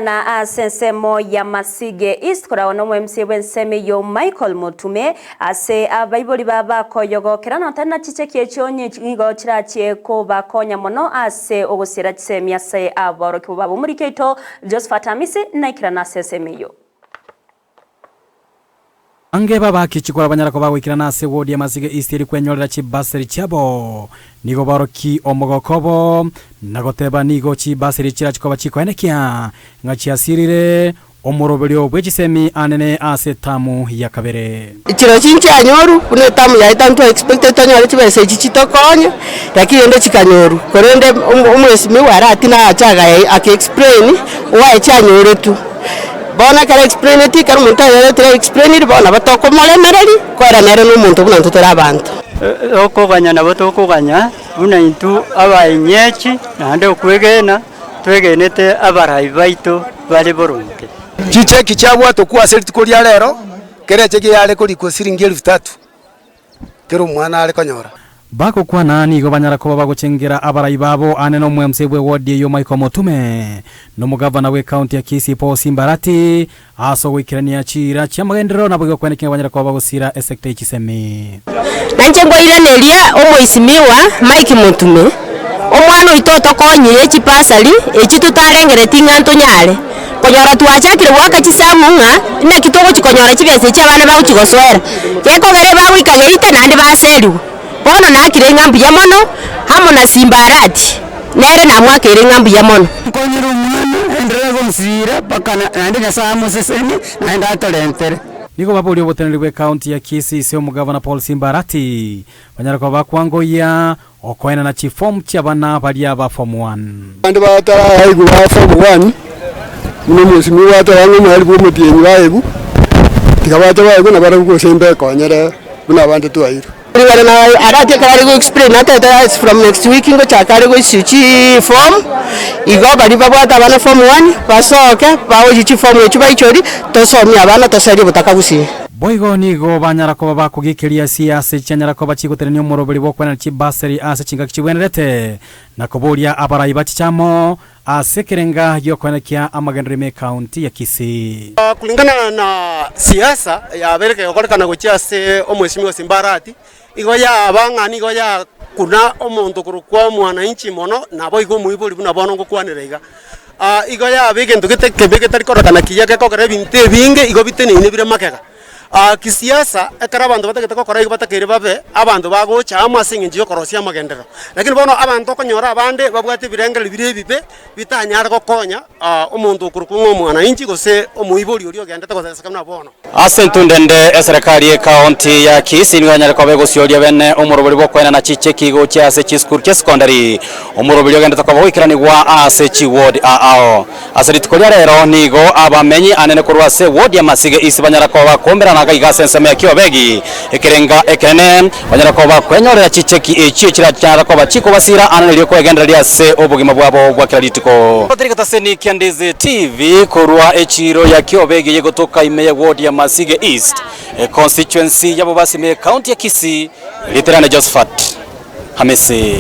Na ase ensemo ya Masige East koragwa nomo-MCA bw'ensemo eyio Michael Motume, ase abaibori ba bakoyogokera notari na chicheki echio onye nigo chirachie kobakonya mono ase ogosiera chisemi ase aborokigwa babo. Omoriki oito Josephat Amisi naikerane ase ensemo eyio. Ange babaki chikura banyara koba goikerana ase ward ya Masige East eri kwenyorera chibasari chiabo. Nigo baoroki omogoko obo na goteba nigo chibasari chirachi koba chikoenekia ng'a chiasirire omoroberio bwe chisemi anene ase etamu ya kabere. Chirochio nchianyorwa buna etamu yaye tari twa expected tonyore chibesa echi chitokonye, lakini rende chikanyorwa. Korende omwesimigwa aratina ache agae aka explain why chianyoretwe. Bono ekero explaineti, ekero omonto ayoretire aexplainiri, bono nabo tokomoremereria, koera nere na omonto buna intwe tore abanto. Okoganya nabo tokoganya buna intwe abaenyechi, naende okwegena twegenete abarai baito bare boronge. Chicheki chiabwatwa kwa ase rituko ria rero, kera echeki yare korikwa siringi elfu tatu, kera omwana are konyora. Bagokwana nigo banyara koba bagochengera abarai babo aane nomwemse bw'ewodi eyio Michael Motume, na omogavana bw'ecounty ya Kisii Paul Simbarati, ase ogoikerania chiira chi'amagenderero naboigo kweneki ng'a banyare koba bagosiira esecta ye chisemi. Nainche nkoiraneria omoisimigwa Mike Motume, omwana oito otokonyire chibasari echi totarengereti ng'a ntonyare konyora twachakire goaka chisamu ng'a inaki togochi konyora chibesa echi abana bagochi gosoera, gekogera ebagoika geita naende baserigwe. Bono naakire ng'a mbuya mono amo na Simbarati, nere namwakeire ng'a mbuya mono. Nkonyire omwana, enderere gonsira mpaka naende Nyasae amosesenie, naende atorentere. Nigo baboria oboteneneri bw'ecounty ya Kisii ase omogavana Paul Simbarati banyare koba bakwangoyia okoenana chiform chi'abana baria ba form one. Abande bataraigwa ba form one, buna omwesimigwa ateba ng'a omwalimu omotienyi baegwe, tiga bache baegwe nabarabwo gose mbekonyere buna abande twairwe. Kulingana na Arati ekero are go explain atebete as from next week ngochaka are go issue chi form, igo baria babwate abana form one basoke baoyie chiform echio baichorie tosomie abana toserie obotaka gusii. Boigo nigo banyara koba bakogekeria siasa chianyara koba chigotenenia omoroberi bw'okwenana chibasari ase chingaki chibwenerete, na koboria abarai bachiche amo ase ekerenga gi'okoenekia amagenderero ime ekaunti ya Kisii. Kulingana na siasa yabeire kegokorekana gochia ase omwesimigwa Simba Arati, igo yaba ng'a nigo yakuna omonto korokwa omwananchi mono, naboigo omoibori buna bono ngokwanera iga. Igo yaba egento gete kebe getari kororekana kiya gekogera ebinto ebinge igo biteneine bire magega. Kisiasa, ekero abanto batagete gokora igo batakeire babe abanto bagocha amo ase eng'encho y'okorosia amagenderero. Lakini bono abanto okonyora abande babwate ebirengererio bire ebibe, bitanyare gokonya omonto okorokwa ng'a omwananchi gose omoibori oria ogendete goseseka buna bono. Ase entunda ende, eserekari y'ekaonti ya Kisii nigo yanyare koba egosioria bene omorobori bw'okoenana chicheki gochia ase chisukuru chia secondary, omorobori ogendete koba goikeranigwa ase chiward ao. Ase rituko ria rero nigo abamenyi anene korwa ase eward ya Masige East banyara koba bakoumberana gaiga ase ensemo ya Kiobegi ekerenga ekenene, banyara koba bakwenyorera chicheki echio chiranyare koba chikobasira anene erio kwegendereria ase obogima bwabo bwa kera rituko. Patrick Taseni, Kiandizi TV, korwa echiiro ya Kiobegi eyegotoka ime ye ward ya Masige East, econstituency ya Bobasi ime ye county ya Kisii, Riterane Josephat Hamisi.